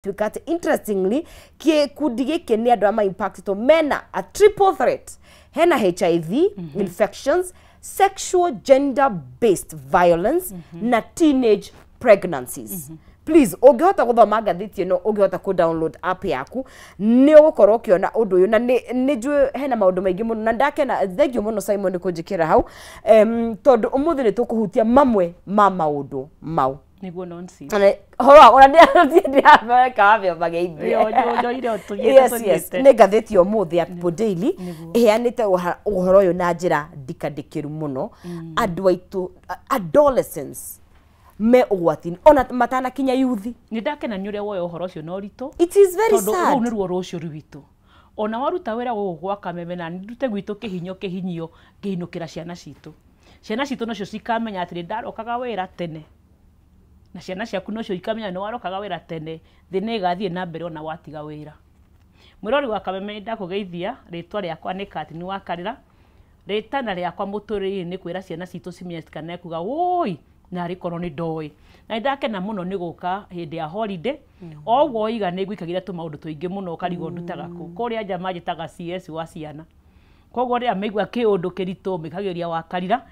Tuĩka atĩ interestingly gĩkundi gĩkĩ nĩ andũ a impactwo mena a triple threat: hena HIV infections, sexual gender based violence na teenage pregnancies. Please, ũngĩhota gũthoma ngathĩti ĩno, ũngĩhota kũ download app yaku, nĩ ũgũkorwo ũkĩona ũndũ ũyũ. Na nĩ njũĩ hena maũndũ maingĩ mũno, na ndakena. Thank you mũno, Simon, kũnjĩkĩra hau, tondũ ũmũthĩ nĩ tũkũhutia mamwe ma maũndũ mau. Niguo nonsense. Horo ona ndĩrameka mageithie. Njoire tũthiĩte. Yes. Tũthiĩte. Nĩ ngathĩti ya ũmũthĩ ya People Daily. Nĩguo. Ĩheanĩte ũhoro ũyũ na njĩra ndikandĩkĩru mũno. Andũ aitũ adolescents me ũgwati-inĩ ona matanakinya yuthi. Nĩ ndakena nĩ ũrĩa woya ũhoro ũcio na ũritũ. It is very tondũ sad. Rũu nĩruo rũciũ rwitũ. Ona waruta wĩra gũkũ gwa Kameme na ndute gwitũ kĩhinyo kĩhinyio ngĩinũkĩra ciana citũ, ciana citũ nocio cikamenya atĩ nĩ ndarokaga wĩra tene, na ciana ciaku nocio ikamenya nĩ warokaga wĩra tene. Thĩ nĩ ĩgathiĩ na mbere ona watiga wĩra. Mwĩrori wa Kameme, nĩ ndakũgeithia. Rĩtwa rĩakwa nĩ Katini wa Karĩra. Rĩtana rĩakwa mũtũrĩre-inĩ nĩ kwĩra ciana citũ cimenye citikanae kuga wũi narĩ korwo nĩ ndoĩ. Na nĩ ndakena mũno nĩ gũka hĩndĩ ya holiday. O ũguo oiga nĩ ngwĩkagĩra tũmaũndũ tũingĩ mũno ũkarigwo ndutaga kũ. Kũrĩa nja manjĩtaga CS wa ciana, koguo rĩrĩa maigua kĩũndũ kĩritũ mĩkagĩria wa Karira.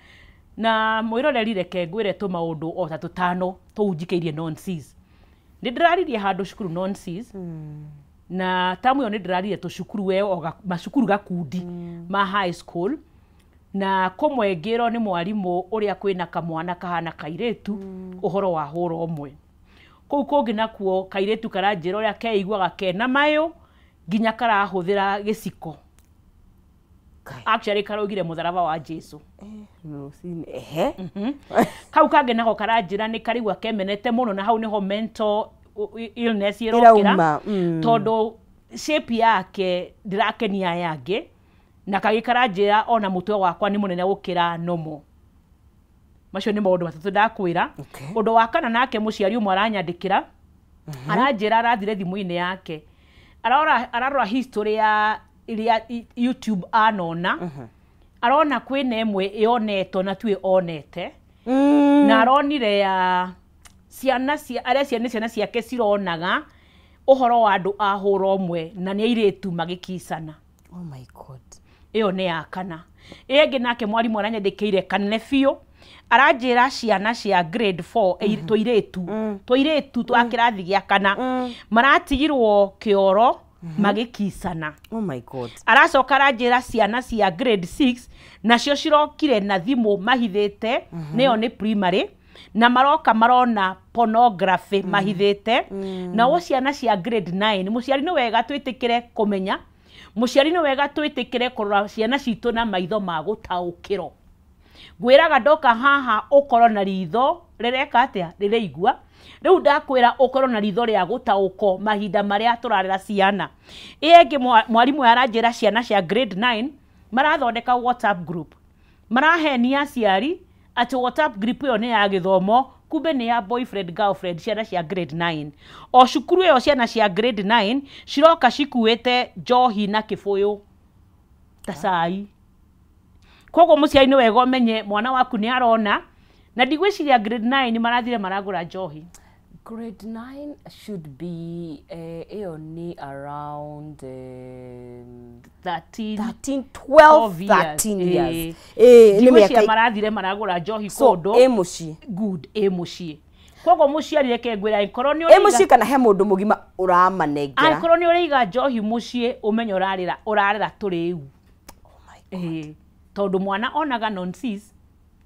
Na mwĩroreri, reke ngwĩre tũmaũndũ o ta tũtano tũu njikĩirie nonsense. Nĩ ndĩraririe handũ cukuru nonsense, na tamu ĩyo nĩ ndĩraririe tũcukuru we o macukuru gakundi ma high school, na kũmwe ngĩrwo nĩ mwarimũ ũrĩa kwĩna kamwana kahana kairĩtu ũhoro wa hũra ũmwe. Kũu kũngĩ nakuo kairĩtu karanjĩra ũrĩa keiguaga kena mayũ nginya karahũthĩra gĩciko. Kai. Actually karaugire mũtharaba wa Jesu. Rũcinĩ ehe. Kau kangĩ nako karanjĩra nĩ karigua kemenete mũno, na hau nĩho mental illness ĩrokĩra. Ĩrauma. Tondũ shape yake ndĩrakenia aya angĩ, na kagĩ karanjĩra ona mũtwe wakwa nĩ mũnene gũkĩra nomo. Macio nĩ maũndũ matatũ ndakwĩra. Ũndũ wa kana, nake mũciari ũmwe aranyandĩkĩra, aranjĩra arathire thimũ-inĩ yake, ararora history ya iria YouTube anona, arona kwĩna ĩmwe yonetwo na tuĩ onete, na aronire ya ciana cia arĩa ciana ciana ciake cironaga ũhoro wa andũ a hũra ũmwe na nĩ airĩtu magĩkicana. Oh my God. Ĩyo nĩ ya kana. Ĩyo ĩngĩ, nake mwarimũ aranyandĩkĩire kanene biũ, aranjĩra ciana cia grade 4, tũirĩtu twa kĩrathi gĩa kana maratigirwo kĩoro magĩkicana. Oh my God. Aracoka aranjĩra ciana cia grade 6 nacio cirokire na thimũ mahithĩte, nĩyo nĩ primary, na maroka marona pornography mahithĩte. Nao ciana cia grade 9, mũciari nĩ wega twĩtĩkĩre kũmenya, mũciari nĩ wega twĩtĩkĩre kũrora ciana citũ na maitho ma gũtaũkĩrwo. Ngwĩraga ndoka haha ũkorwo na ritho rĩreka atĩa, rĩraigua. Rĩu ndakwĩra ũkorwo na ritho rĩa gũtaũkwo mahinda marĩa tũrarera ciana. Ĩyo ĩngĩ, mwarimũ ũyũ aranjĩra ciana cia grade 9 marathondeka WhatsApp group, marahenia aciari atĩ WhatsApp group ĩyo nĩ ya gĩthomo, kumbe nĩ ya boyfriend girlfriend. Ciana cia grade 9 o cukuru ĩyo, ciana cia grade 9 ciroka cikuĩte njohi na kĩbũyũ ta cai. Koguo mũciari nĩ wega ũmenye mwana waku nĩ arona, na ndigwĩciria grade 9 marathire maragũra njohi. Grade 9 should be ĩyo nĩ around 13. 13, 12. 12 years. 13 years. Nĩ ndigwĩciria mĩaka marathire maragũra njohi so kũndũ. Ĩ mũciĩ. Good, ĩ mũciĩ. Koguo mũciari, reke ngwĩra, angĩkorwo nĩ Ĩ ũraiga mũciĩ kana he mũndũ mũgima ũramanengera. Angĩkorwo nĩ ũraiga njohi mũciĩ, ũmenye ũrarĩra ũrarĩra tũrĩu. Oh my God. Ĩĩ, tondũ mwana onaga nonsense,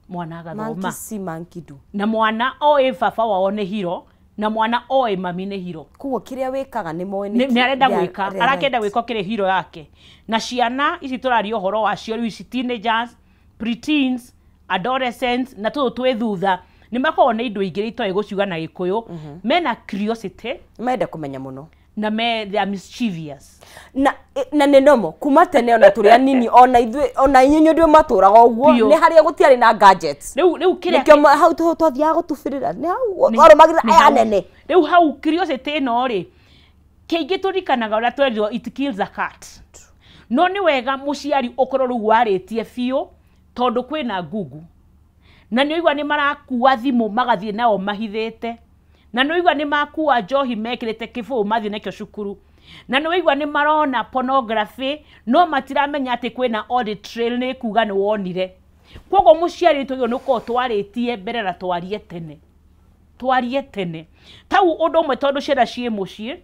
mwana agathoma. Monkey see, monkey do. Na mwana oĩ baba wao nĩ hero, na mwana oĩ mami nĩ hero. Koguo kĩrĩa wĩkaga nĩ moĩ. Nĩ arenda gwĩka, arakenda gwĩka kĩrĩ hero yake. Na ciana ici tũraria ũhoro wacio rĩu ici, teenagers, preteens, adolescents na tũtũ twĩ thutha, nĩ makoragwo na indo igĩrĩ itoĩ gũciuga na Gĩkũyũ. Mena curiosity. Menda kũmenya mũno. Na me they are mischievous. Na nĩ nomo kuma tene, ona tũrĩ anini, ona ithuĩ, ona inyuĩ ndĩ matũraga ũguo. Biũ. Nĩ harĩa gũtiarĩ na gadgets. Rĩu kĩrĩa nĩkĩo hau twathiaga gũtubĩrĩra nĩ hau twarũmagĩrĩra nĩ aya hau. nene. Rĩu hau curiosity ĩno rĩ, kĩingĩ tũrikanaga ũrĩa twerirwo it kills a cat. No nĩ wega mũciari ũkorwo rĩu warĩtie biũ, tondũ kwĩna Google na nĩ ũigua nĩ marakua thimũ magathiĩ nao mahithĩte. Na nĩ waigua nĩ makua njohi mekĩrĩte kĩbũũ mathiĩ nakĩo cukuru. Na nĩ waigua nĩ marona pornography no matiramenya atĩ kwĩna audit trail nĩ kuga nĩ wonire. Koguo mũciari tũgĩrĩirwo nĩ gũkorwo twarĩtie mbere na twarie tene. Twarie tene. Tau ũndũ ũmwe tondũ ciana ciĩ mũciĩ,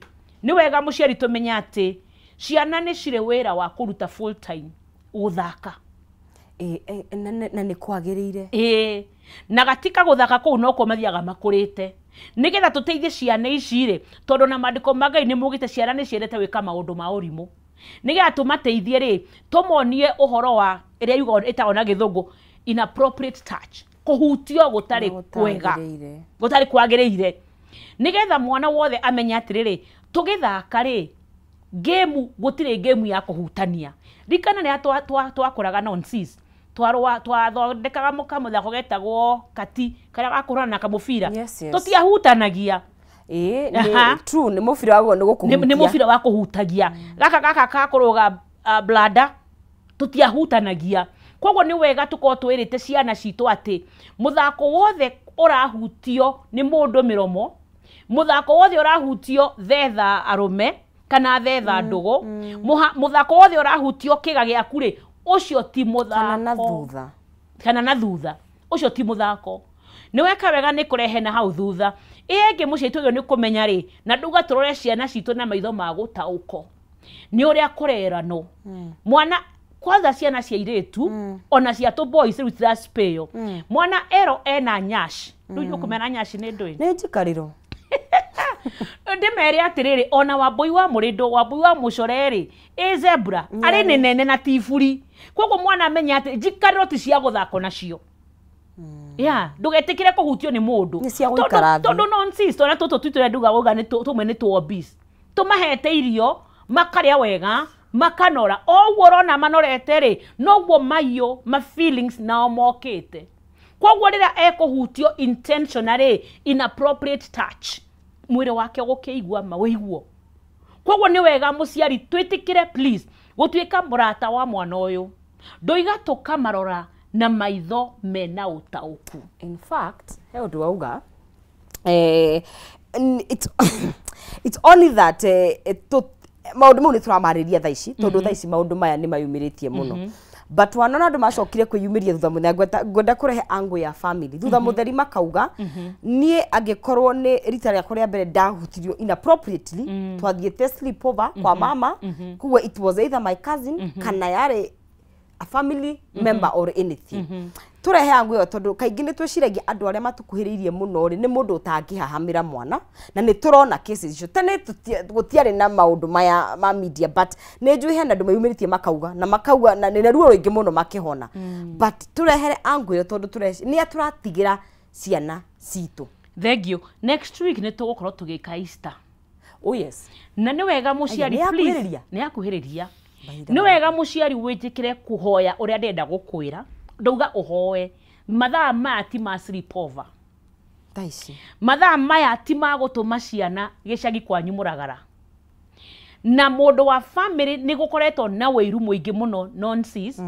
nĩ wega mũciari tũmenye atĩ ciana nĩ cirĩ wĩra wa kũruta full time gũthaka. Na nĩ kwagĩrĩire. Ĩĩ, na gatika gũthaka kũu nokuo mathiaga makũrĩte. Nĩgetha tũteithie ciana ici rĩ, tondũ na maandĩko ma Ngai nĩ maugĩte ciana nĩ ciendete gwĩka maũndũ ma ũrimũ. Nĩgetha tũmateithie rĩ, tũmonie ũhoro wa ĩrĩa yugaga ĩtagwo na gĩthũngũ inappropriate touch, kũhutio gũtarĩ kwega, gũtarĩ kwagĩrĩire. Nĩgetha mwana wothe amenye atĩrĩrĩ, tũgĩthaka rĩ, game gũtirĩ game ya kũhutania. Ririkana rĩrĩa twakũraga nonsense, twathondekaga kamũthako getagwo kati karĩa gakũhũrana na kamũbira. Yes, yes. Tũtiahutanagia. Ĩĩ, nĩ true, nĩ mũbira waguo nĩ gũkũhutia. Nĩ mũbira wa kũhutagia. Gaka gaka ka kũrũga blada tũtiahutanagia. Koguo nĩ wega tũkorwo twĩrĩte ciana citũ atĩ mũthako wothe ũrahutio nĩ mũndũ mĩromo, mũthako wothe ũrahutio thetha arũme kana thetha ndũgũ, mũthako wothe ũrahutio kĩga gĩaku rĩ, ũcio ti mũthako. Kana na thutha. Kana na thutha. Ũcio ti mũthako. Nĩ weka wega nĩ kũrehe na hau thutha. Ĩĩ ĩngĩ mũciĩ twagĩrĩirwo nĩ kũmenya rĩ, na ndauga tũrore ciana citũ na maitho ma gũtaũko. Nĩ ũrĩa kũreranwo. Mwana kwanza ciana cia airĩtu ona cia tũ boys rĩu ciraspĩo. Mwana ero ena nyash. Rĩu ũkũmena nyash nĩ ndũĩ? Nĩ njikarĩro. Ndĩmere atĩrĩrĩ, ona Wambũi wa mũrĩndũ, Wambũi wa mũcore rĩ, ĩ zebra, arĩ nĩ nene na ti iburi. Koguo mwana amenye atĩ njikarĩro ti cia gũthakwo nacio. Yeah, ndũgetĩkĩre kũhutio nĩ mũndũ. Nĩ cia gũikara thĩ. Tondũ nonsense, twana tũtũ twitũ ũrĩa ndugaga uga nĩ tũmwe nĩ tũ obese. Tũmahete irio, makarĩa wega, makanora. O ũguo ũrona manorete rĩ, noguo maiyũ, ma feelings nao mokĩte. Koguo rĩrĩa ekũhutio intentionally, inappropriate touch, mwĩrĩ wake gũkĩigua mawĩiguo. Koguo nĩ wega mũciari twĩtĩkĩre please gũtuĩka mũrata wa mwana ũyũ. Ndoiga tũkamarora na maitho mena ũtaũku. In fact, he ũndũ wauga, it's only that maũndũ mau nĩ tũramarĩria thaa ici, tondũ thaa ici maũndũ maya nĩ mayumĩrĩtie mũno. But wanona andũ macokire kwĩyumĩria thutha mũthenya, ngwenda kũrehe angle ya family. Thutha mũtheri makauga, niĩ angĩkorwo nĩ rita rĩakwa rĩa mbere ndahutirio inappropriately, twathiĩte sleepover kwa mama, koguo it was either my cousin kana yarĩ a family member or anything. Tũrehe angle ĩyo tondũ kaingĩ nĩ twĩciragia andũ arĩa matũkuhĩrĩirie mũno rĩ, nĩ mũndũ ũtangĩhahamĩra mwana, na nĩ tũrona cases icio. Tene gũtiarĩ na maũndũ maya ma media, but nĩ njũĩ hena andũ meyumĩrĩtie makauga, na makauga, na nĩ ruo rũingĩ mũno makĩhona. But tũrehere angle ĩyo tondũ nĩ tũratigĩra ciana citũ. Thank you. Next week nĩ tũgũkorwo tũgĩka Easter. Oh yes. Na nĩ wega mũciari, Aya, nĩ please. yakuhĩrĩria? Nĩ yakuhĩrĩria. Mahinda Nĩ maya. wega mũciari wĩtĩkĩre kũhoya ũrĩa ndĩrenda gũkwĩra. Ndauga ũhoe. Mathaa maya ti ma sleepover. Thaa ici. Mathaa maya ti ma gũtũma ciana gĩcagi kwanyu mũragara. Na mũndũ wa family nĩ gũkoretwo na wĩiru mũingĩ mũno nonsense.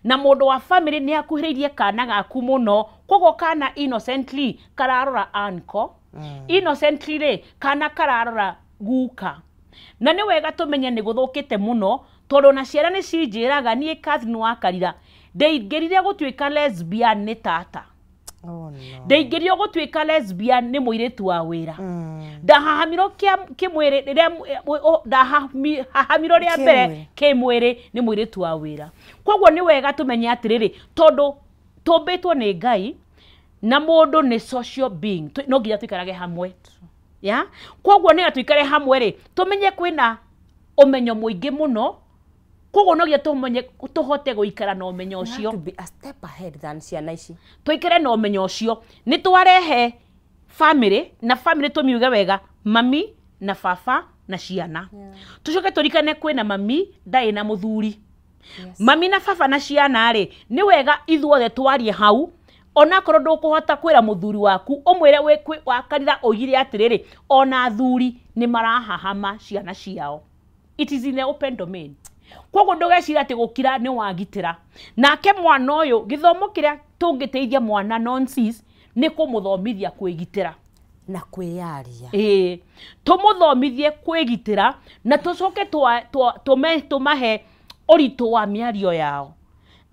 Na mũndũ wa family nĩ akuhĩrĩirie kana gaku mũno, koguo kana innocently kararora uncle. Innocently rĩ, kana kararora guka. Na nĩ wega tũmenye nĩ gũthũkĩte mũno, tondũ ona ciana nĩ cinjĩraga niĩ Catherine wa Karira, ndeingĩrire gũtuĩka lesbian nĩ tata. Oh, no. Ndeingĩrio gũtuĩka lesbian nĩ mũirĩtu wa wĩra. Ndahahamirwo kĩmwĩrĩ rĩrĩa ndahahamirwo rĩa mbere kĩmwĩrĩ nĩ mũirĩtu wa wĩra. Koguo nĩ wega tũmenye atĩrĩrĩ, tondũ tũmbĩtwo nĩ Ngai na mũndũ nĩ social being, no nginya tũikarage hamwe. Ya? Koguo nĩ tũikare hamwe rĩ, tũmenye kwĩna ũmenyo mũingĩ mũno, koguo no nginya tũmenye tũhote gũikara na ũmenyo You have ũcio. to be a step ahead than ciana ici. Tũikare na ũmenyo ũcio. Nĩ twarehe family, na family tũmiuge wega, mami na baba na ciana. Tũcoke tũririkane kwĩna mami ndarĩ na mũthuri. Mami na baba na ciana rĩ, nĩ wega ithuothe twarie hau, onakorwo ndũkũhota kwĩra mũthuri waku, ũmwĩre wakarira oigire atĩrĩrĩ, ona athuri nĩ marahahama ciana ciao. It is in the open domain. Koguo ndũgeciria atĩ gũkira nĩ wagitĩra. Nake mwana ũyũ, gĩthomo kĩrĩa tũngĩteithia mwana nonsense nĩ kũmũthomithia kwĩgitĩra. Na kwĩyaria. Ĩĩ, tũmũthomithie kwĩgitĩra na tũcoke tũmahe ũritũ wa mĩario yao,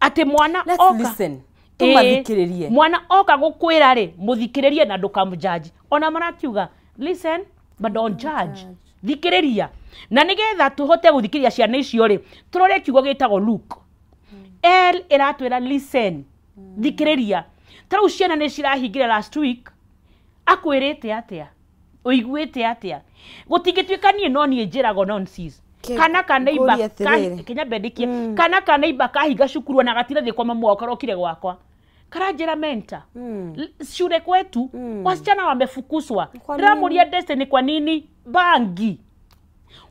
atĩ mwana Let's oka listen. Ĩĩ, Tũmathikĩrĩrie. Mwana oka gũkwĩra rĩ, mũthikĩrĩrie na ndũkamũjudge. Ona marakiuga listen but don't judge. Thikĩrĩria, na nĩgetha tũhote gũthikĩrĩria ciana icio rĩ, tũrore kiugo gĩtagwo Luke. L ĩratwĩra listen, thikĩrĩria. Ta rĩu ciana nĩ cirahingire last week, akwĩrĩte atĩa, ũiguĩte atĩa? Gũtingĩtuĩka niĩ no niĩ njĩragwo nonsense. Kana kaneiba Ngũrie atĩrĩrĩ. Kenya bendikie kana kaneiba kahinga cukuru ona gatirathiĩ kwa mamu wao, karokire gwakwa karanjĩra mentor, shule kwetu wasichana wamefukuzwa. Kwa nini? Ndĩramũria Destiny, kwa nini? Bangi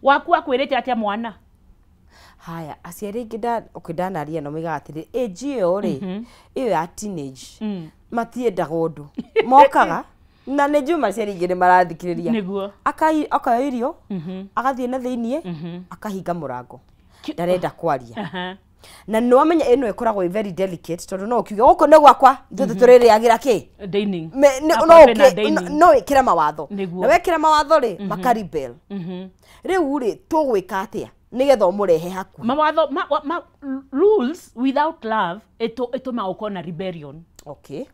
waku akwĩrĩte atĩa mwana? Haya, aciari aingĩ okay, ndanaria no moigaga atĩrĩ, age ĩyo rĩ, ĩyo ya teenage, matiendaga ũndũ mokaga, na nĩ njũĩ aciari aingĩ nĩ marathikĩrĩria. Nĩguo. Akaya irio, agathiĩ na thĩiniĩ, akahinga mũrango, ndarenda kwaria. Na nĩ wamenya ĩno ĩkoragwo ĩ very delicate, tondũ no ũkiuge gũkũ nĩ gwakwa, ithuĩ tũrĩrĩagĩra kĩ. Dining. No. Akorwo kwĩna dining. No wĩkĩre mawatho. Nĩguo. Na wekĩra mawatho rĩ, makaribel. Rĩu rĩ, tũgwĩka atĩa nĩgetha ũmũrehe hakuhĩ? Mawatho ma, rules without love ĩtũmaga ũkorwo na rebellion.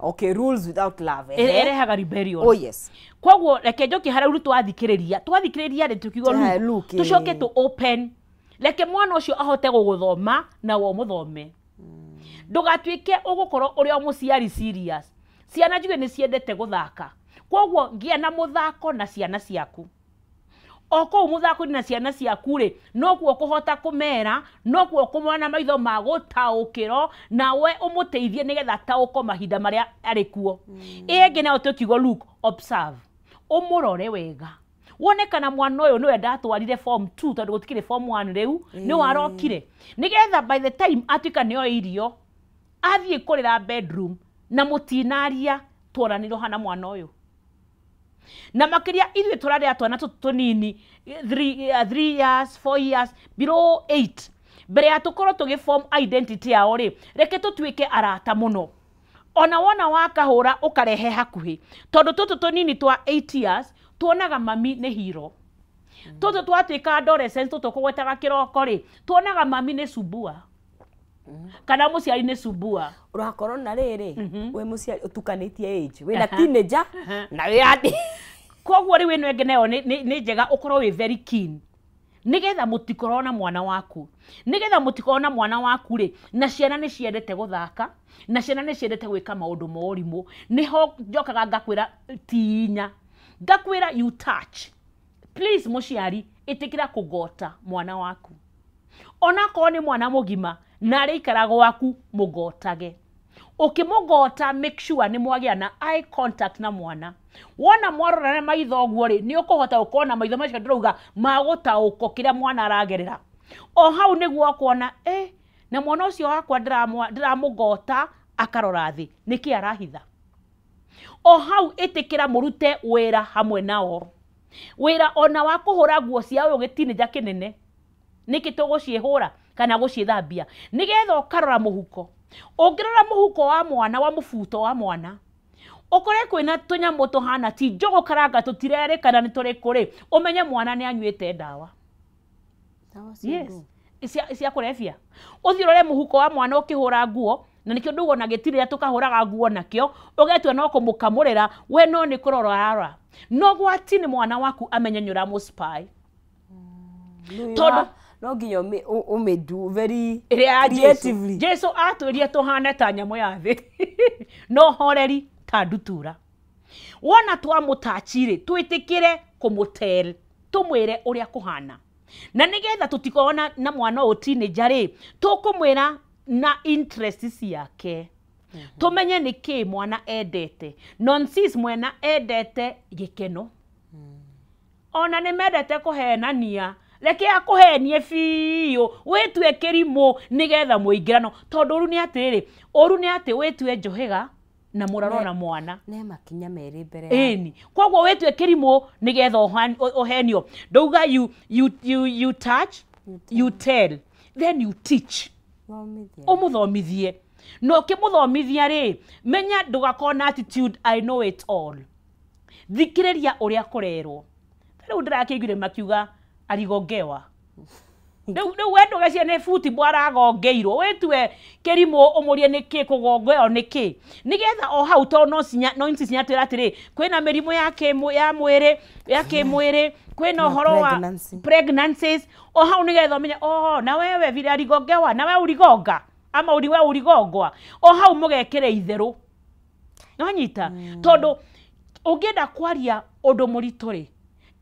Okay, rules without love. Ehe. Ĩrehaga rebellion. Oh yes. Koguo reke njoke harĩa rĩu twathikĩrĩria rĩ, tukiuga Eh, Luke, Luke, tũcoke ĩĩ. tũ open, reke mwana ũcio ahote gũgũthoma na we ũmũthome. Ndũgatuĩke ũgũkorwo ũrĩ o mũciari serious. Ciana njuge nĩ ciendete gũthaka, koguo ngĩa na mũthako na ciana ciaku. O kũu mũthako-inĩ na ciana ciaku rĩ, nokuo kũhota kũmera, nokuo kũmona maitho ma gũtaũkĩrwo, nawe ũmũteithie nĩgetha ataũkwo mahinda marĩa arĩ kuo. Ĩyo ĩngĩ nayo tũkiugo look, observe, ũmũrore wega, wone kana mwana ũyũ nĩwe ndatwarire form 2, tondũ gũtikĩrĩ form 1 rĩu, nĩ warokire, nĩgetha by the time atuĩka nĩoĩ irio, athiĩ kũrĩra bedroom na mũtinaria, tworanirwo hana mwana ũyũ. Na makĩria ithuĩ tũrarĩa twana tũtũ tũnini, 3 years, 4 years, below 8, mbere ya tũkorwo tũgĩ form identity yao rĩ, reke tũtuĩke arata mũno. Ona wona wakahũra, ũkarehe hakuhĩ, tondũ tũtũ tũnini twa 8 years tuonaga mami nĩ hero. Tũtũ twatuĩka adolescence, tũtũ kũgwetaga kĩroko rĩ, tuonaga mami nĩ subua kana mũciari nĩ subua. Ũrakorwo na rĩrĩ, wĩ mũciari ũtukanĩtie age, wĩna teenager na wĩ andi. Koguo rĩu ĩno ĩngĩ nayo nĩ njega ũkorwo wĩ very keen, nĩgetha mũtikorwo na mwana waku, nĩgetha mũtikorwo na mwana waku rĩ. Na ciana nĩ ciendete gũthaka, na ciana nĩ ciendete gwĩka maũndũ ma ũrimũ. Nĩho njokaga ngakwĩra tinya, ngakwĩra you touch. Please, mũciari, ĩtĩkĩra kũgota mwana waku, onakorwo nĩ mwana mũgima na arĩikara gwaku, mũgotage. Ũkĩmũgota, make sure nĩ mwagĩa na eye contact na mwana. Wona mwarorana maitho ũguo rĩ, nĩ ũkũhota gũkorwo na maitho macio ndĩrauga ma gũtaũkwo kĩrĩa mwana aragerera. O hau nĩguo ũkuona, eh, na mwana ũcio wakwa ndĩramũgota akarora thĩ, nĩkĩ arahitha? O hau ĩtĩkĩra mũrute wĩra hamwe nao, wĩra ona wa kũhũra nguo cia ũyũ gĩtinĩnja kĩnene, nĩkĩ tũgũciĩhũra kana gũciĩthambia, nĩgetha ũkarora mũhuko. Ũngĩrora mũhuko wa mwana, wa mũbuto wa mwana, ũkore kwĩna tũnyamũ tũhana ti njũgũ karanga, tũtirerĩkana nĩ tũrĩkũ rĩ, ũmenye mwana nĩ anyuĩte ndawa. Yes, cia kũrebia. Ũthiĩ ũrore mũhuko wa mwana ũkĩhũra nguo, na nĩkĩo ndauga gĩtirĩa tũkahũraga nguo nakĩo, ũgetua no kũmũkamũrĩra we, no nĩ kũrora arora. No gwati nĩ mwana waku amenye nĩ ũramũ-spy. Tondũ No nginya ũmĩ very ĩrĩa ya Jesu. creatively. Jesu atwĩrire tũhane ta nyamũ ya thĩ no horeri ta ndutura. Wona twamũtachi rĩ, twĩtĩkĩre kũmũtell, tũmwĩre ũrĩa kũhana, na nĩgetha tũtikorwo na mwana ũyũ teenager rĩ, tũkũmwĩra na interest ciake, tũmenye nĩ kĩ mwana endete. Nonsense, mwana endete gĩkeno, ona nĩ mendete kũhenania. Reke akũhenie biũ, wĩtue kĩrimũ nĩgetha mũingĩrano, tondũ ũru nĩ atĩrĩrĩ, ũru nĩ atĩ wĩtue njũhĩga na mũrarwo na mwana. Ne makinya merĩ mbere ya Ĩni, koguo wĩtue kĩrimũ nĩgetha ũhenio. Ndauga you touch, you tell, then you teach. Thomithia. Ũmũthomithie, na ũkĩmũthomithia rĩ, menya ndũgakorwo na attitude "I know it all". Thikĩrĩria ũrĩa kũrerwo. Rĩu ndĩrakĩiguire makiuga arigongewa. Rĩu we ndũgecirie nĩ buti aragongeirwo, wĩtue kĩrimũ ũmũrie nĩkĩ kũgongeo nĩkĩ, nĩgetha o hau tondũ no cinyatwĩra atĩrĩ kwĩna mĩrimũ ya mwĩrĩ ya kĩmwĩrĩ, kwĩna ũhoro wa pregnancies, o hau nĩgetha ũmenye oh na wewe vile arigongewa na we urigonga ama we urigongwa, o hau mũgekĩre itherũ. Nĩwanyita? Tondũ ũngĩenda kwaria ũndũ mũritũ rĩ,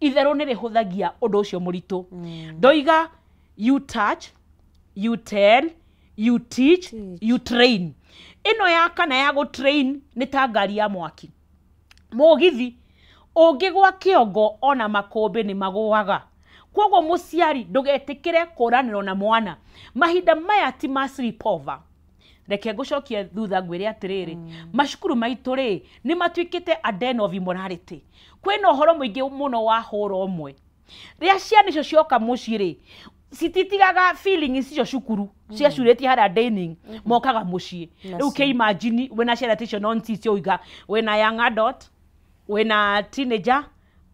itherũ nĩ rĩhũthagia ũndũ ũcio mũritũ. Ndoiga you touch, you tell, you teach, you train. Ĩno ya kana ya gũ train nĩ ta ngari ya mwaki. Mũgithi ũngĩgwa kĩongo ona makũmbĩ nĩ magũaga. Kwoguo mũciari ndũgetĩkĩre kũranĩrwo na mwana. Mahinda maya ti ma sleepover. Reke ngũcokie thutha ngwĩre atĩrĩrĩ, macukuru maitũ rĩ nĩ matuĩkĩte a den of immorality. Kwĩna ũhoro mũingĩ mũno wa hũra ũmwe. Rĩrĩa ciana icio cioka mũciĩ rĩ, cititigaga feeling icio cukuru ciacurĩtie harĩa dining, mokaga mũciĩ. Rĩu kĩ imagine wĩna ciana ta icio nonsense ũiga wĩna young adult, wĩna teenager,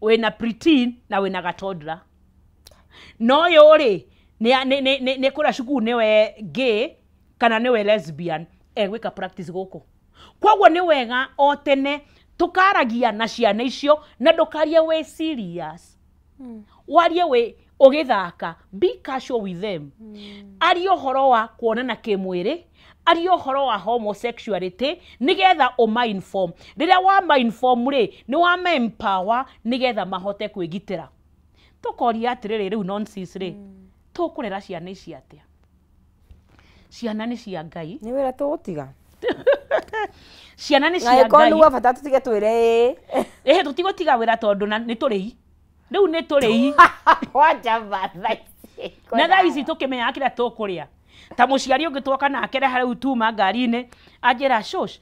wĩna preteen na wĩna gatoddler. No ũyũ rĩ nĩ kũrĩa cukuru nĩwe gay kana nĩwe lesbian egwĩka practice gũkũ. Kwoguo nĩ wega o tene tũkaragia na ciana icio na ndũkarie wĩ serious. Warie wĩ ũgĩthaka, be casual with them. Aria ũhoro wa kuonana kĩmwĩrĩ, aria ũhoro wa homosexuality nĩgetha ũma-inform. Rĩrĩa wama-inform rĩ, nĩ wama-empower nĩgetha mahote kwĩgitĩra. Tũkoria atĩrĩrĩ rĩu nonsense rĩ, tũkũrera ciana ici atĩa? Ciana nĩ cia Ngai. Nĩ wĩra tũgũtiga. Ciana nĩ cia Ngai. Angĩkorwo nĩ bata tũtige twĩre ĩĩ. Tũtigũtiga wĩra tondũ nĩ tũrĩi. Rĩu nĩ tũrĩi. Na thaa ici tũkĩmenyaga kĩrĩa tũkũrĩa. Ta mũciari ũngĩ twoka nake rĩu tuma ngari-inĩ, anjĩra shosh,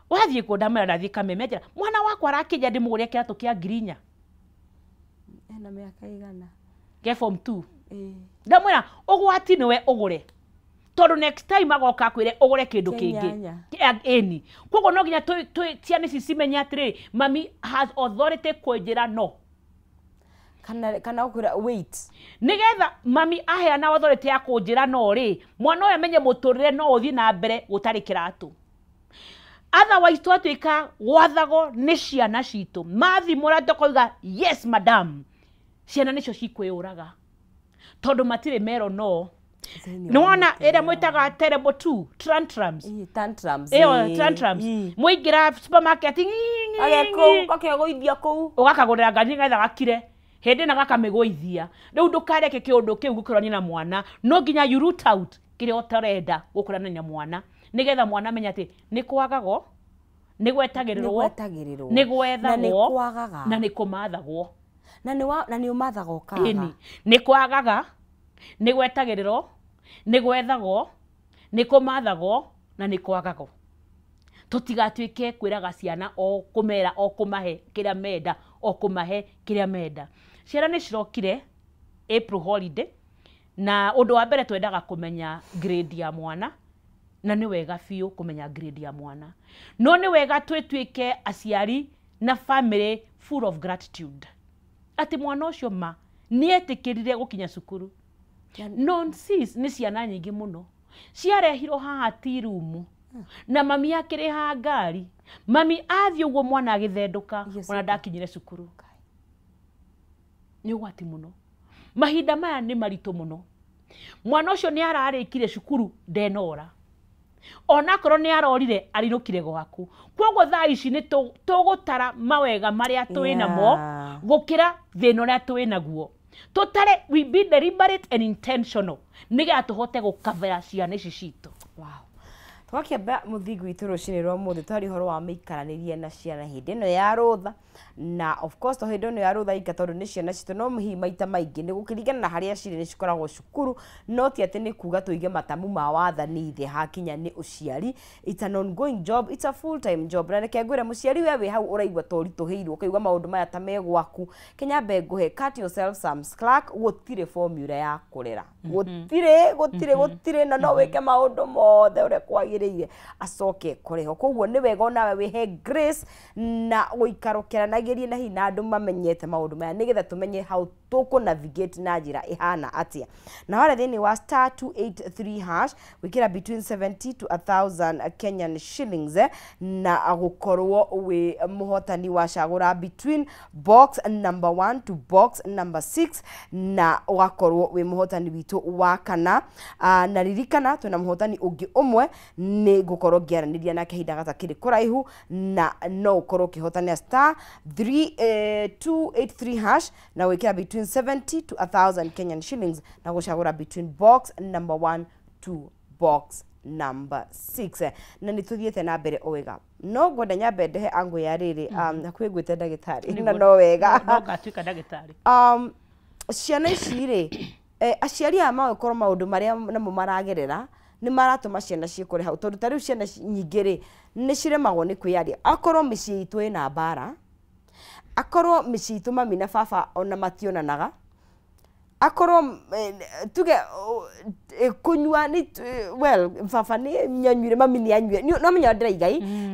wathiĩ kũ? Ndamwĩra ndathiĩ Kameme. Anjĩra mwana wakwa arakĩnja ndĩmũgũrĩre kĩratũ kĩa ngiri inya. Ena mĩaka igana? Ke form 2. Ndamwĩra ũgwati nĩwe ũgũre. Tondũ next time agoka akwĩre ũgũre kĩndũ kĩngĩ. Ĩni. Kwoguo no nginya ciana ici cimenye atĩrĩrĩ, mami has authority kũnjĩra no. Kana ũkwĩra wait. Nĩgetha mami aheana authority ya kũnjĩra no rĩ, mwana ũyũ amenye mũtũrĩre no ũthiĩ na mbere gũtarĩ kĩratũ. Otherwise twatuĩka gwathagwo nĩ ciana citũ. Mathimũra tũkoiga yes madam. Ciana nĩcio cikwĩyũraga. Tondũ matirĩ mero no. Nĩwona ĩrĩa mwĩtaga terrible two, tantrums. Tantrums. Ĩyo tantrums. Mũingĩra supermarket, gakegũithia kũu. Ũgakagũrĩra ngari nĩgetha gakire. Hĩndĩ ĩno gakamĩgũithia. Rĩu ndũkareke kĩũndũ kĩu gũkũrania na mwana. No nginya you root out kĩrĩa ũtarenda gũkũrania na mwana. Nĩgetha mwana amenye atĩ nĩ kwagagwo, nĩ gwetagĩrĩrwo, nĩ gwethagwo, na nĩ kũmathagwo. Na nĩ ũmathaga ũkaga. Ĩni, nĩ kwagaga, nĩ gwetagĩrĩrwo, nĩ gwethagwo, nĩ kũmathagwo, na nĩ kwagagwo. Tũtigatuĩke kwĩraga ciana o kũmera o kũmahe kĩrĩa menda, o kũmahe kĩrĩa menda. Ciana nĩ cirokire April holiday, na ũndũ wa mbere twendaga kũmenya grade ya mwana, na nĩ wega biũ kũmenya grade ya mwana. No nĩ wega twĩtuĩke aciari na family full of gratitude. Atĩ mwana ũcio ma nĩ etĩkĩrire gũkinya cukuru. Nonsense nĩ ciana nyingĩ mũno ciarehirwo haha tea room, na mami akĩrĩha ngari, mami athiĩ ũguo mwana agĩthendũka, ona ndakinyire cukuru. Nĩ ũgwati mũno. Mahinda maya nĩ maritũ mũno. Mwana ũcio nĩ ararĩkire cukuru ndenora. Onakorwo nĩ arorire arinũkire gwaku. Kwoguo thaa ici nĩ tũgũtara mawega marĩa twĩ namo gũkĩra thĩna ũrĩa twĩ naguo. Tũtare, we be deliberate and intentional nĩgetha tũhote gũkavera ciana ici citũ. Wow. Twakĩamba mũthingi witũ rũcinĩ rwa ũmũthĩ twaria ũhoro wa mĩikaranĩrie na ciana hĩndĩ ĩno ya rũtha, na of course to hĩndĩ ĩno ya rũtha ika tondũ nĩ ciana citũ, no hihi maita maingĩ nĩ gũkĩringana na harĩa cirĩ nĩ cikoragwo cukuru, no ti atĩ nĩ kuga tũige matamu ma wathani thĩ hakinya nĩ ũciari. It's an ongoing job, it's a full time job. Na reke ngwĩre mũciari we wĩ hau ũraigua ta ũritũhĩirwo ũkaigua maũndũ maya ta me gwaku, Kenya ngũhe cut yourself some slack. Gũtirĩ formula ya kũrera, gũtirĩ gũtirĩ gũtirĩ, na no wĩke maũndũ mothe ũrĩa kwagĩrĩire. agĩrĩire acoke kũrĩho. Koguo nĩ wega onawe wĩhe grace na gũikara ũkĩaranagĩria na hihi na andũ mamenyete maũndũ maya nĩgetha tũmenye how tũkũ navigate na njĩra ĩhana atĩa. Na harĩa thĩinĩ wa star 283 hash gwĩkĩra between 70 to 1000 Kenyan shillings na gũkorwo wĩ mũhotani wa cagũra between box number 1 to box number 6 na ũgakorwo wĩ mũhotani witũ wa kana. Na ririkana twĩna mũhotani ũngĩ ũmwe nĩ ngũkorwo ngĩaranĩria nake ihinda gatakĩrĩ kũraihu na no ũkorwo ũkĩhotanĩra star 283 hash na gwĩkĩra between 70 to 1000 Kenyan shillings na gũcagũra between box number 1 to box number 6. Na nĩ tũthiĩte na mbere o wega, no ngwenda nyambe ndehe angũ ya rĩrĩ hakuhĩ ngwĩte ndagĩtarĩ na no wega no ngatuĩka ndagĩtarĩ. Ciana ici rĩ, aciari aya magĩkorwo maũndũ marĩa namo maragerera nĩ maratũma ciana ciĩkore hau, tondũ ta rĩu ciana nyingĩ rĩ nĩ ciremagwo nĩ kwĩyaria. Akorwo mĩciĩ itũ ĩna mbara, akorwo mĩciĩ itũ mami na baba ona mationanaga, akorwo tuge kũnyua nĩ well baba nĩ nyanyuire mami nĩ anyuire, no menya ndĩraiga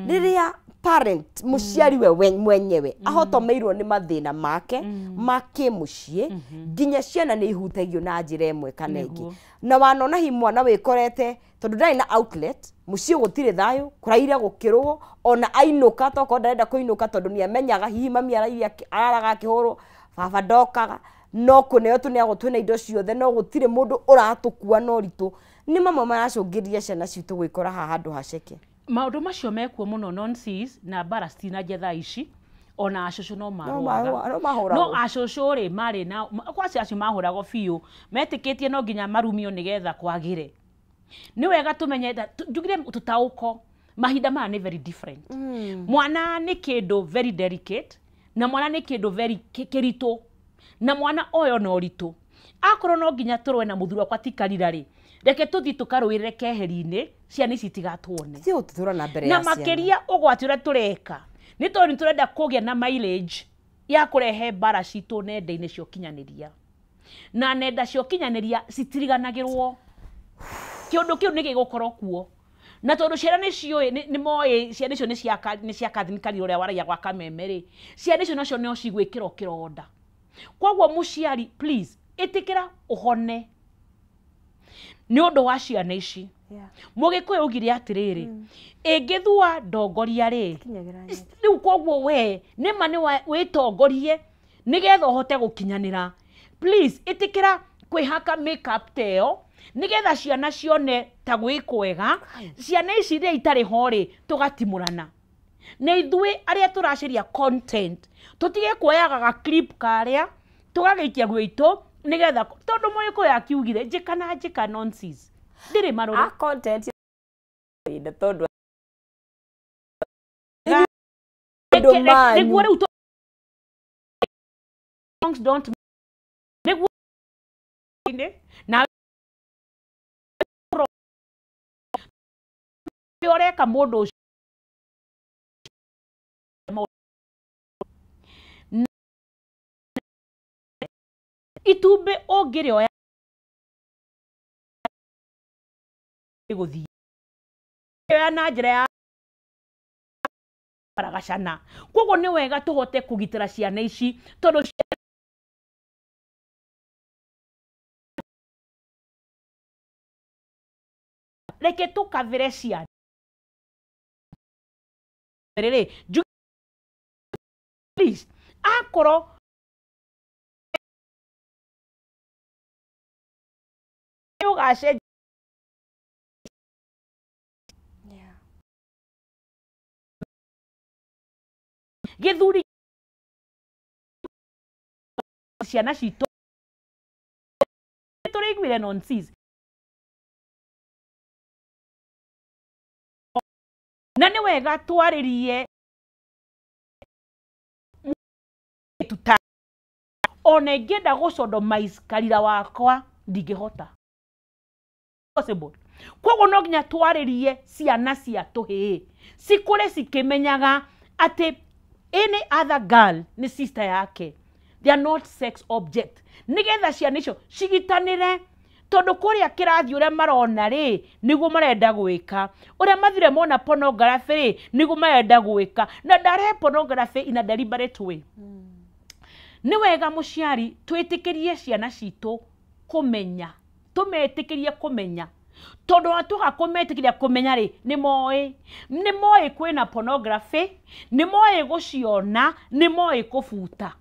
rĩrĩa parent mũciari we mwenyewe ahotomeirwo nĩ mathĩna make ma kĩmũciĩ, nginya ciana nĩ ihutagio na njĩra ĩmwe kana ĩngĩ. Na wanona hi mwana wĩkorete tondũ ndarĩ na outlet, mũciĩ gũtirĩ thayũ, kũraire gũkĩrwo, ona ainũka tokorwo ndarenda kũinũka tondũ nĩ amenyaga hihi mami araraga akĩhũrwo, baba ndokaga, no kũneo tũneagwo twĩna indo ciothe, no gũtirĩ mũndũ ũratũkua na ũritũ. Nĩ mamwe maracũngĩrĩria ciana citũ gwĩkora haha handũ haceke. Maũndũ macio mekuo mũno nonsense na mbara citinanjia thaa ici, ona acũcũ no marũaga. No acũcũ rĩ marĩ na kwaci acio mahũragwo biũ, metĩkĩtie no nginya marumio nĩgetha kwagĩre. Nĩ wega tũmenye, njugire tũtaũko, mahinda maya nĩ very different. Mwana nĩ kĩndũ very delicate, na mwana nĩ kĩndũ very kĩritũ, na mwana oyo no ũritũ. Akorwo no nginya tũrũe na mũthuri wakwa ti Karira rĩ, reke tũthiĩ tũkarũĩrĩre keheri-inĩ, ciana ici itigatũone. Ti ũtũtũra na mbere ya Na ciana. makĩria ũgwati ũrĩa tũreka nĩ tondũ nĩ tũrenda kũgĩa na mileage ya kũrehe mbara citũ nenda-inĩ cia ũkinyanĩria. Na nenda cia ũkinyanĩria citiriganagĩrwo. Kĩũndũ kĩu nĩ gĩgũkorwo kuo. Na tondũ ciana nĩ ciũĩ, nĩ moĩ ciana icio nĩ cia Catherine Karira ũrĩa waragia gwa Kameme rĩ, ciana icio nacio no cigwĩkĩrwo kĩronda. Koguo mũciari please ĩtĩkĩra ũhone nĩ ũndũ wa ciana ici. Mũgĩkũyũ augire atĩrĩrĩ, ĩngĩthua ndongoria rĩ, rĩu koguo we nĩma nĩ wĩtongorie nĩgetha ũhote gũkinyanĩra. Please ĩtĩkĩra kwĩhaka makeup ta ĩyo nĩgetha ciana cione ta gwĩ kwega. Ciana ici iria itarĩ ho rĩ, tũgatimũrana. Na ithuĩ arĩa tũracaria content tũtige kuoyaga ga clip karĩa tũgagĩikia gwitũ nĩgetha, tondũ mũgĩkũyũ akiugire njĩka na njĩka nonsense ndirĩ marũrũ. A content tondũ nĩguo rĩu don't nĩguo na ũreka mũndũ ũcio itumbĩ ũngĩrĩoya gũthiĩ oya na njĩra ya baragacana. Koguo nĩ wega tũhote kũgitĩra ciana ici tondũ reke tũkavĩre ciana rĩrĩ, please akorwo ũgacenjia gĩthuri ciana citũ tũrĩiguire nonsense. Na nĩ wega twarĩrie tuta ona ingĩenda gũcodomize Karira wakwa ndingĩhota. Possible. Koguo no nginya twarĩrie ciana cia tũhĩĩ cikũre cikĩmenyaga atĩ any other girl nĩ sister yake, they are not sex object, nĩgetha ciana icio cigitanĩre Tondu kuria kirathi uria marona ri niguo marenda gwika, uria mathire mona pornography ri niguo marenda gwika, na ndare pornography in a deliberate way. Ni wega muciari twitikirie ciana citu kumenya, tumetikirie kumenya, tondu atuga kumetikiria kumenya ri ni moĩ, ni moĩ kwina pornography, ni moĩ guciona, ni moĩ kubuta.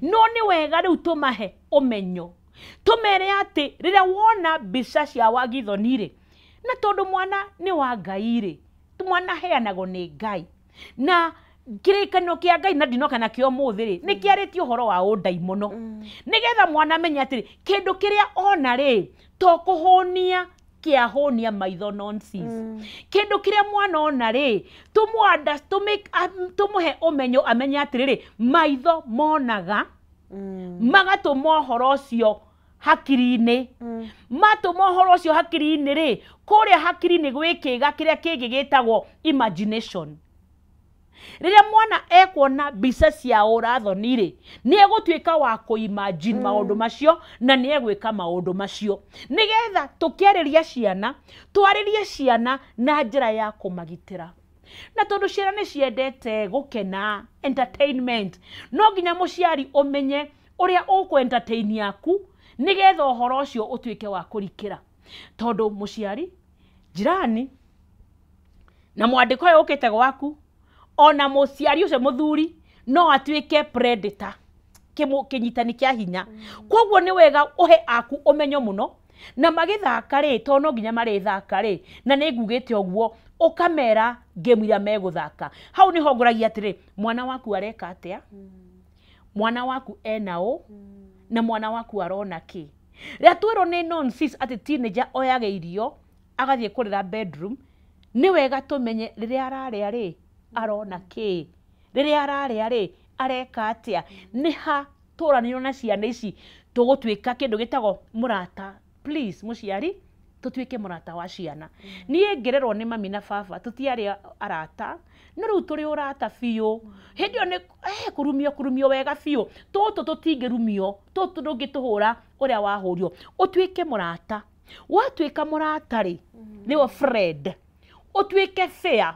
No ni wega riu tumahe umenyo, tumere ati riria wona mbica cia wagithoni ri, na tondu mwana ni wa Ngai ri, mwana heanagwo ni Ngai, na kirikaniro kia Ngai na ndinoka nakio muthi ri ni kiaritie uhoro wa undaimono, nigetha mwana amenye atiri kindu kiria ona ri to kuhunia kiahunia maitho nonsense. Kindu kiria mwana ona ri tumwanda tumuhe umenyo amenye atiriri maitho monaga magatũma ũhoro ũcio hakiri-inĩ, matũma ũhoro ũcio hakiri-inĩ rĩ, kũrĩa hakiri-inĩ gwĩ kĩga kĩrĩa kĩngĩ gĩtagwo imagination. Rĩrĩa mwana ekuona mbica cia ũrathoni rĩ, nĩ egũtuĩka wa kũ-imagine maũndũ macio na nĩ egwĩka maũndũ macio. Nĩgetha tũkĩarĩria ciana, twarĩrie ciana na njĩra ya kũmagitĩra. Na tondu ciana nĩ ciendete gũkena, entertainment, no nginya mũciari ũmenye ũrĩa ũkũ entertain yaku nĩgetha ũhoro ũcio ũtuĩke wa kũrikĩra. Tondu mũciari, jirani na mwandĩko ũyũ ũkĩte gwaku, ona mũciari ũcio mũthuri no atuĩke predator, kĩnyitani kĩa hinya. Koguo nĩ wega ũhe aku ũmenyo mũno, na magĩthaka rĩ, tondũ no nginya marĩthaka rĩ, na nĩ ngugĩte ũguo, ũkamera game iria megũthaka. Hau nĩho ngũragia atĩrĩ, mwana waku areka atĩa, mwana waku ena ũ, na mwana waku arona kĩ. Rĩrĩa twĩrwo nĩ nonsense atĩ teenager oyaga irio agathiĩ kũrĩra bedroom, nĩ wega tũmenye rĩrĩa ararĩa rĩ arona kĩ, rĩrĩa ararĩa rĩ areka atĩa, nĩ ha tũranĩirwo na ciana ici tũgũtuĩka kĩndũ gĩtagwo mũrata. Please mũciari, tũtuĩke mũrata wa ciana. Niĩ ngĩrerwo nĩ mami na baba tũtiarĩ arata, no rĩu tũrĩ ũrata biũ. Hĩndĩ ĩyo nĩ kũrumio, kũrumio wega biũ. Tũtũ tũtingĩrumio, tũtũ ndũngĩtũhũra ũrĩa wahũrio. Ũtuĩke mũrata. Watuĩka mũrata rĩ, nĩwe friend. Ũtuĩke fair.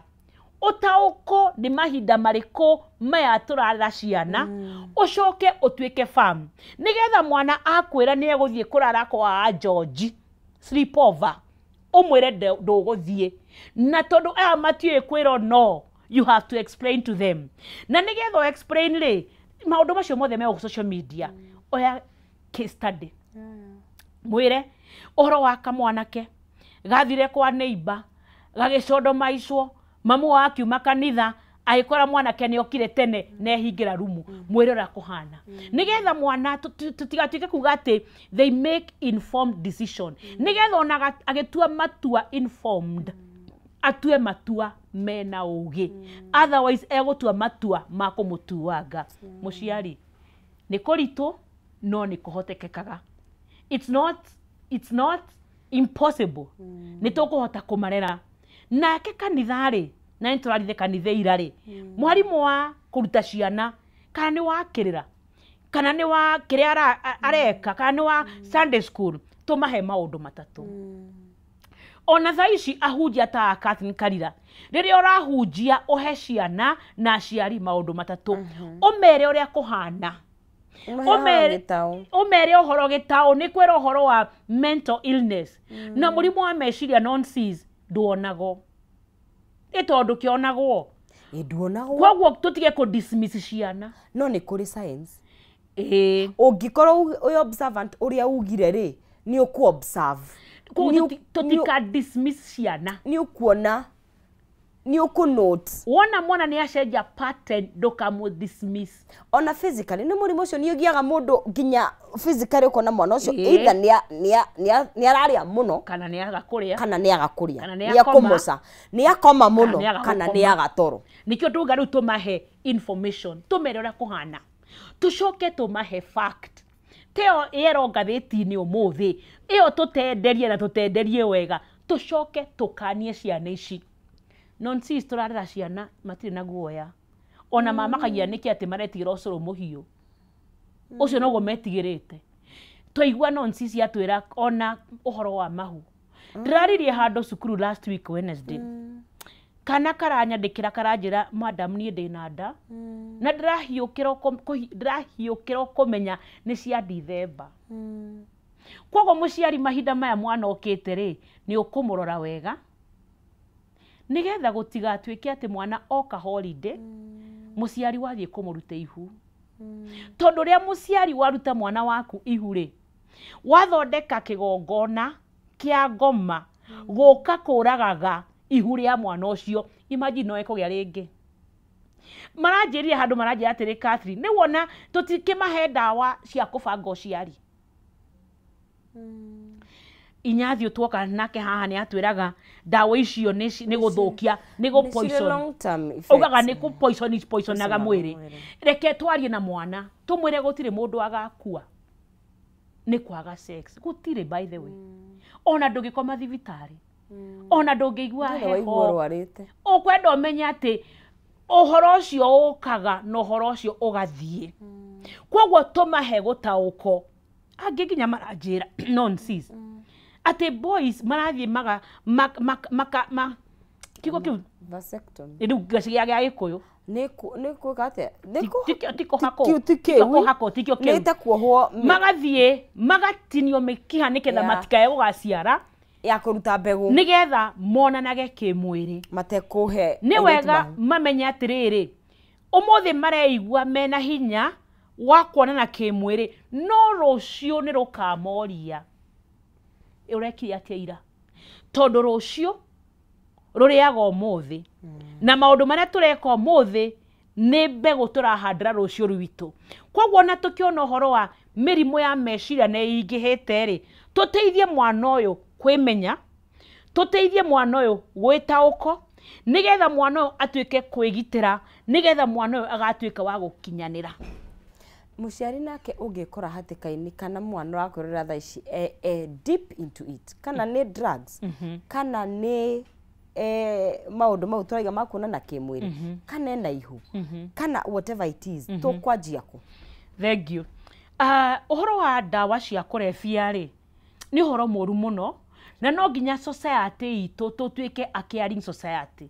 Ũtaũkwo nĩ mahinda marĩkũ maya tũrarera ciana, ũcoke ũtuĩke firm. Nĩgetha mwana akwĩra nĩ egũthiĩ kũrara kwa George sleepover, ũmwĩre ndũgũthiĩ. Na tondũ aya matiũĩ kwĩrwo no, you have to explain to them. Na nĩgetha explain rĩ, maũndũ macio mothe me social media, oya case study. Mwĩre ũhoro wa kamwanake gathire kwa neighbor, gagĩcondomaicwo, mamu wao akiuma kanitha agĩkora mwanake nĩ okire tene na ehingĩra rumu. Mwĩre ũrĩa kũhana, nĩgetha mwana tũtigatuĩke kuga atĩ they make informed decision, nĩgetha ona agĩtua matua informed, atue matua mena ũgĩ, otherwise egũtua matua ma kũmũtuanga. Mũciari, nĩ kũritũ no nĩ kũhotekekaga. It's not impossible. Nĩ tũkũhota kũmarera. Nake kanitha rĩ, na nĩ tũrarire kanitha ira rĩ, mwarimũ wa kũruta ciana, kana nĩ wa kĩrĩra, kana nĩ wa kĩrĩa areka, kana nĩ wa Sunday school, tũmahe maũndũ matatũ. Ona thaa ici ahunjia ta Catherine Karira, rĩrĩa ũrahunjia ũhe ciana na aciari maũndũ matatũ. Ũmere ũrĩa kũhana, ũmere ũhoro gĩtaũ, nĩ kwĩra ũhoro wa mental illness na mũrimũ wa meciria nonsense nduonagwo. Ĩ tondũ kĩonagwo, nduonagwo. Koguo tũtige kũ dismiss ciana. No nĩ kũrĩ science. Ĩĩ, ũngĩkorwo wĩ observant ũrĩa ugire rĩ, nĩ ũkũ observe. Koguo tũtika dismiss ciana. Nĩ ũkuona, nĩ ũkũ note. Wona mwana nĩ acenjia pattern, ndũkamũ dismiss. Ona physically nĩ mũrimũ ũcio nĩ ũgiaga mũndũ nginya physically, ũkona mwana ũcio either nĩ ararĩa mũno, kana nĩ aga kũrĩa, kana nĩ aga kũrĩa, kana nĩ akũmoca, nĩ akoma mũno, kana nĩ aga toro. Nĩkĩo tuga rĩu tũmahe information, tũmere ũrĩa kũhana, tũcoke tũmahe fact. Teo ĩrwo ngathĩti-inĩ ũmũthĩ, ĩyo tũtenderie na tũtenderie wega, tũcoke tũkanie ciana ici. Nonsense tũrarera ciana matirĩ na guoya. Ona mamakagia nĩkĩ atĩ maretigĩra ũcũrũ mũhiũ. Ũcio noguo metigĩrĩte. Twaigua nonsi ciatwĩra ona ũhoro wa mahu. Ndĩraririe handũ cukuru last week Wednesday. Kana karanyandĩkĩra karanjĩra, "Madam, niĩ ndĩna nda na ndĩrahiũkĩra kũmenya nĩ cia Dithemba." Koguo mũciari, mahinda maya mwana okĩte rĩ, nĩ ũkũmũrora wega nĩgetha gũtigatuĩke atĩ mwana oka holiday mũciari wathiĩ kũmũruta ihu, tondũ rĩa mũciari waruta mwana waku ihu rĩ, wathondeka kĩgongona kĩa ngoma gũka kũragaga ihu rĩa mwana ũcio. Imagine, no ekũgĩa rĩngĩ. Maranjĩrire handũ, maranjĩra atĩrĩ, "Catherine, nĩ wona tũtikĩmahe ndawa cia kũbanga ũciari." Inyathiũ tuoka nake haha nĩ atwĩraga ndawa icio nĩ gũthũkia, nĩ gũ poison. Long term effects. Augaga nĩ kũ poison, poisonaga Poisonaga mwĩrĩ. Mwĩrĩ. Reke twarie na mwana, tũmwĩre gũtirĩ mũndũ agakua nĩ kwaga sex. Gũtirĩ, by the way. Ona ndũngĩkoma thibitarĩ, ona ndũngĩigua Ndũrĩ waigua heho. ũrwarĩte. Ũkwenda ũmenye atĩ ũhoro ũcio ũkaga na ũhoro ũcio ũgathiĩ. Koguo tũmahe gũtaũko. Angĩ nginya maranjĩra nonsense atĩ boys marathiĩ maga maka, maka, ma, kiugo kĩu. Vasectomy. Rĩu gĩa Gĩkũyũ. Nĩ gwĩka atĩa? Nĩ Ti kũhakwo. Ti Ti kĩu. kũhakwo, tikĩo kĩu. Nĩ ta kuohwo Magathiĩ magatinio mĩkiha nĩgetha matikae gũgaciara. Ya kũruta mbegũ. Nĩgetha monanage kĩmwĩrĩ. Matekũhe Nĩ airĩtu wega mahu. Mamenye atĩrĩrĩ, ũmũthĩ mareigua mena hinya wa kuonana kĩmwĩrĩ, no rũciũ nĩ rũkamoria ũrekire atĩa ira, tondũ rũciũ rũrĩaga ũmũthĩ, na maũndũ marĩa tũreka ũmũthĩ nĩ mbegũ tũrahandĩra rũciũ rwitũ. Koguo ona tũkĩona ũhoro wa mĩrimũ ya meciria nĩ ĩingĩhĩte rĩ, tũteithie mwana ũyũ kwĩmenya, tũteithie mwana ũyũ gwĩtaũko, nĩgetha mwana ũyũ atuĩke kwĩgitĩra, nĩgetha mwana ũyũ agatuĩka wa gũkinyanĩra. Mũciari nake ũngĩkora hatĩka-inĩ kana mwana ũrakwĩrora thaa ici e deep into it, kana nĩ drugs, kana nĩ maũndũ mau tũraiga ma kuonana kĩmwĩrĩ, kana ena ihu, kana whatever it is, tũkwanjia kũ? Thank you. Ũhoro wa ndawa cia kũrebia rĩ, nĩ ũhoro mũru mũno, na no nginya society itũ tũtuĩke a caring society,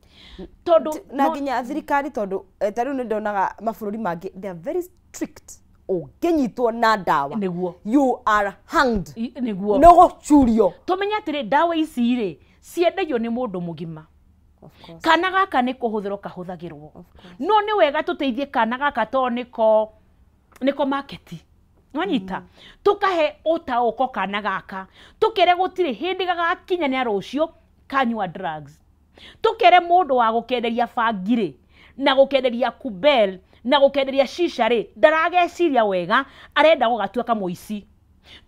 tondũ Na nginya thirikari, tondũ ta rĩu nĩ ndonaga mabũrũri mangĩ, they are very strict. Ũngĩnyitwo na ndawa, Nĩguo. you are hanged. Nĩguo. Nĩ ũgũcurio. Tũmenye atĩrĩ, ndawa ici rĩ, ciendagio nĩ mũndũ mũgima. Of course. Kana gaka nĩ kũhũthĩrwo kahũthagĩrwo, no nĩ wega tũteithie kana gaka, tondũ nĩko market nwanyita. Tũkahe ũtaũko kana gaka, tũkere gũtirĩ hĩndĩ gagakinya rũciũ kanyua drugs. Tũkere mũndũ wa gũkenderia bangi rĩ, na gũkenderia kubel, na gũkenderia shisha rĩ, ndarageciria wega, arenda gũgatua kamũici,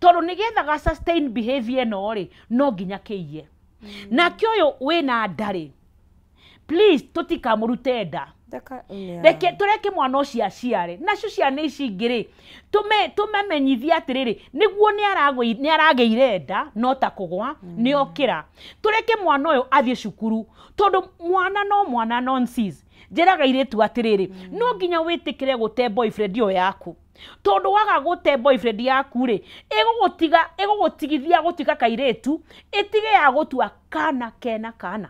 tondũ nĩgetha ga sustain behavior ĩno rĩ, no nginya kĩiye. Nake ũyũ wĩna nda rĩ, please, tũtikamũrute nda. Yeah. Reke tũreke mwana ũcio aciare. Nacio ciana ici ingĩ rĩ, tũmamenyithie atĩrĩrĩ, nĩguo nĩ aragĩire nda, no ta kũgwa nĩ okĩra. Tũreke mwana ũyũ athiĩ cukuru, tondũ mwana no mwana. Nonsense, njĩraga airĩtu atĩrĩrĩ, no nginya wĩtĩkĩre gũte boyfriend ĩyo yaku, tondũ waga gũte boyfriend yaku rĩ, ĩgũgũtiga, ĩgũgũtigithia gũtuĩka kairĩtu, ĩtige ya gũtua kana kena kana.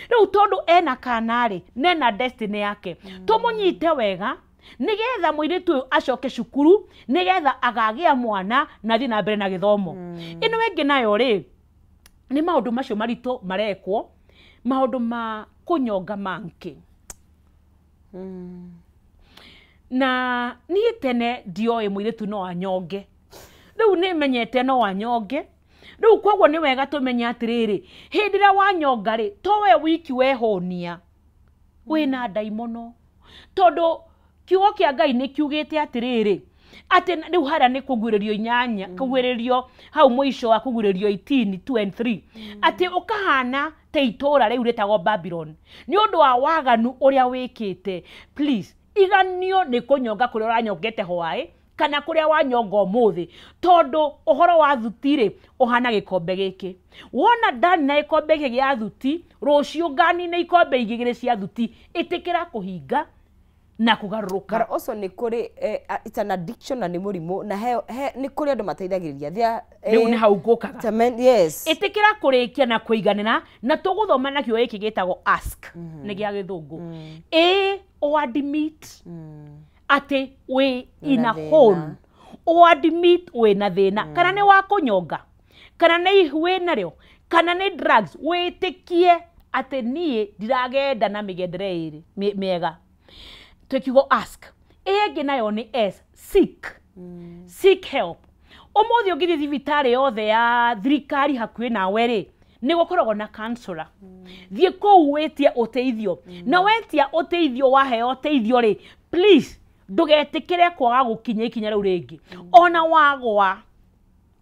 Rĩu tondũ ena kana rĩ, nena destiny yake, tũmũnyite wega nĩgetha mũirĩtu ũyũ acoke cukuru, nĩgetha agagĩa mwana na athiĩ na mbere na gĩthomo. Ĩno ĩngĩ nayo rĩ, nĩ maũndũ macio maritũ marekwo, maũndũ ma kũnyonga monkey. Na niĩ tene ndioĩ mũirĩtu no anyonge, rĩu nĩ menyete no anyonge rĩu. Koguo nĩ wega tũmenye atĩrĩrĩ, hĩndĩ ĩrĩa wanyonga rĩ, to we wiki wehũnia, wĩna ndaimono, tondũ kiugo kĩa Ngai nĩ kiugĩte atĩrĩrĩ, atĩ rĩu harĩa nĩ kũguĩrĩrio inyanya, kũguĩrĩrio hau mũico wa kũguĩrĩrio 18 2 and 3, atĩ ũkahana ta itũũra rĩu rĩtagwo Babylon nĩ ũndũ wa waganu ũrĩa wĩkĩte. Please, iganio nĩ kũnyonga kũrĩa ũranyongete hwaĩ kana kũrĩa wanyonga ũmũthĩ, tondũ ũhoro wa thuti rĩ, ũhana gĩkombe gĩkĩ. Wona ndani na gĩkombe gĩkĩ gĩa thuti, rũciũ nganina ikombe igĩrĩ cia thuti. Ĩtĩkĩra kũhinga Na kũgarũrũka. But also nĩ kũrĩ it's an addiction na nĩ mũrimũ na he nĩ kũrĩ andũ mateithagĩrĩria. There are, Rĩu nĩ hau ngũkaga. Yes. Ĩtĩkĩra kũrĩkia na kũiganĩra na tũgũthoma nakĩo gĩkĩ gĩtagwo ask, nĩ gĩa Gĩthũngũ. A, o admit atĩ wĩ in a thĩna. hole, o admit wĩna thĩna, kana nĩ wa kũnyonga, kana nĩ ihu wĩ narĩo, kana nĩ drugs, wĩtĩkie atĩ niĩ ndiragenda na mĩgendere ĩrĩ mĩega. Twĩkiugo ask. Ĩyo ĩngĩ nayo nĩ S, seek, seek help. Ũmũthĩ ũngĩthiĩ thibitarĩ yothe ya thirikari hakuhĩ nawe rĩ, nĩ gũkoragwo na counselor. Thiĩ kũu wĩtie ũteithio, na wetia ũteithio, waheo ũteithio rĩ, please ndũgetĩkĩre kwaga gũkinya ikinya rĩu rĩngĩ. Ona wagwa,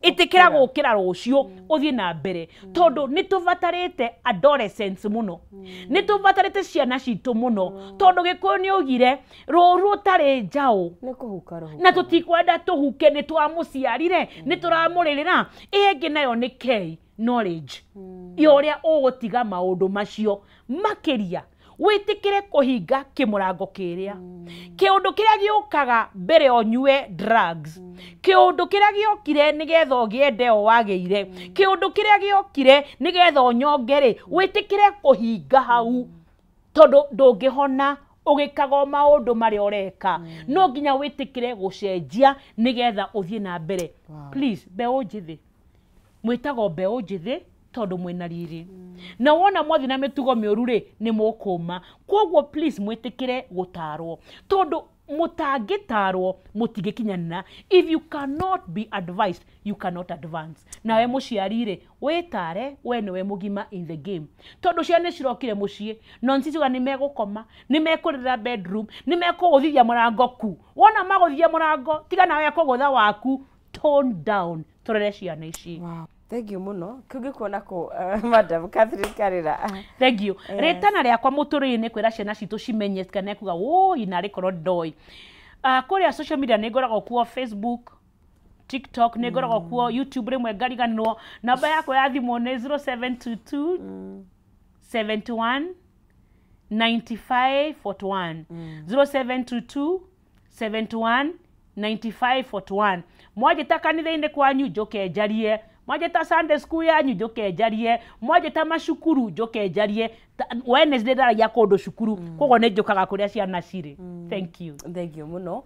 ĩtĩkĩra gũkĩra rũciũ ũthiĩ na mbere, tondũ nĩ tũbatarĩte adolescents mũno, nĩ tũbatarĩte ciana citũ mũno, tondũ Gĩkũyũ nĩ augire rũru rũtarĩ njaũ Nĩ kũhuka rũhuka. Na tũtikwenda tũhuke, nĩ twamũciarire, nĩ tũramũrĩrĩra. Ĩyo ĩngĩ nayo nĩ K, knowledge, ya ũrĩa ũgũtiga maũndũ macio, makĩria wĩtĩkĩre kũhinga kĩmũrango kĩrĩa, kĩũndũ kĩrĩa gĩũkaga mbere ũnyue drugs, kĩũndũ kĩrĩa gĩokire nĩgetha ũgĩende o wagĩire, kĩũndũ kĩrĩa gĩokire nĩgetha ũnyonge rĩ, wĩtĩkĩre kũhinga hau, tondũ ndũngĩhona ũgĩkaga o maũndũ marĩa ũreka. No nginya wĩtĩkĩre gũcenjia nĩgetha ũthiĩ na mbere. Please, mbeũ njĩthĩ, mwĩtagwo mbeũ njĩthĩ tondũ mwĩna riri, na wona mwathiĩ na mĩtugo mĩũru rĩ, nĩ mũkũma. Koguo please mwĩtĩkĩre gũtarwo, tondũ mũtangĩtarwo mũtingĩkinyanĩra. If you cannot be advised, you cannot advance. Nawe mũciari rĩ, wĩtare we nĩwe mũgima in the game, tondũ ciana nĩ cirokire mũciĩ no nĩciciuga nĩ megũkoma, nĩ mekũrĩra bedroom, nĩ mekũgũthithia mũrango ku. Wona magũthithia mũrango, tiga nawe kũgũtha waku, tone down, tũrere ciana ici. Wow. Thank you mũno. Kũngĩkuona kũ, Madam Catherine Karĩra? Thank you. Rĩtana rĩakwa mũtũrĩre nĩ kwĩra ciana citũ cimenye kana kuga woi narĩ korwo ndoĩ. Kũrĩa social media nĩ ngoragwo kuo, Facebook, TikTok, nĩ ngoragwo kuo YouTube, rĩmwe ngariganĩrwo. Namba yakwa ya thimũ nĩ 0722 71 95 41, 0722 71 95 41. Mwanjĩta kanitha-inĩ kwanyu njũke njarie, mwanjĩta Sunday school yanyu njũke njarie, mwanjĩta macukuru njũke njarie. Wednesday ndaragia kũndũ cukuru, koguo nĩ njũkaga kũrĩa ciana cirĩ. Thank you. Thank you mũno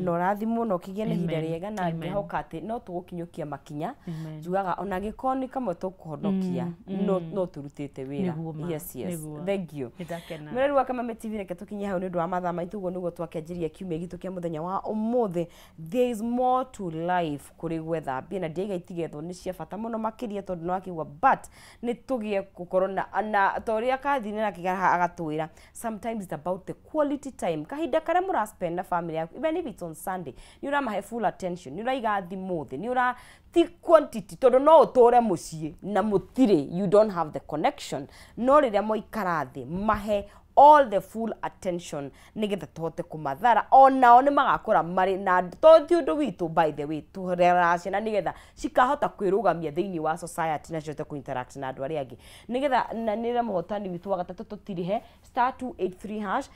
na ũrathimwo na ũkĩgĩe na ihinda Amen. rĩega, na Amen. ngĩhoka atĩ no tũgũkinyũkia makinya. Amen. Njugaga ona angĩkorwo nĩ kamwe tũkũhonokia, no tũrutĩte wĩra. Nĩguo ma, Yes. nĩguo. Thank you. Nĩndakena. Mwĩrori wa Kameme TV, reke tũkinye hau nĩ ũndũ wa mathaa maitũ. Ũguo nĩguo twakĩanjĩria kiumia gitũ kĩa mũthenya wa ũmũthĩ. There is more to life kũrĩ gwetha mbia, na ndiaiga itigethwo, nĩ cia bata mũno makĩria, tondũ nĩ wakĩigua, but nĩ tũgĩe gũkorwo na ta ũrĩa Kathine na kĩgara agatwĩra, sometimes it's about the quality time, kahinda karĩa mũra spend na family yaku, even if it's on Sunday, nĩ ũramahe full attention, nĩ ũraiga thimũ thĩ, nĩ ũra ti quantity, tondũ no ũtũre mũciĩ na mũtirĩ, you don't have the connection. No rĩrĩa mwaikara thĩ, mahe all the full attention nĩgetha tũhote kũmathara, onao nĩ magakũra marĩ na to ti ũndũ witũ. By the way, tũreraga ciana nĩgetha cikahota kwĩrũgamia thĩinĩ wa society na cihote kũ-interact na andũ arĩa angĩ, nĩgetha na nĩre mũhotani witũ wa gatatũ tũtirihe *283#.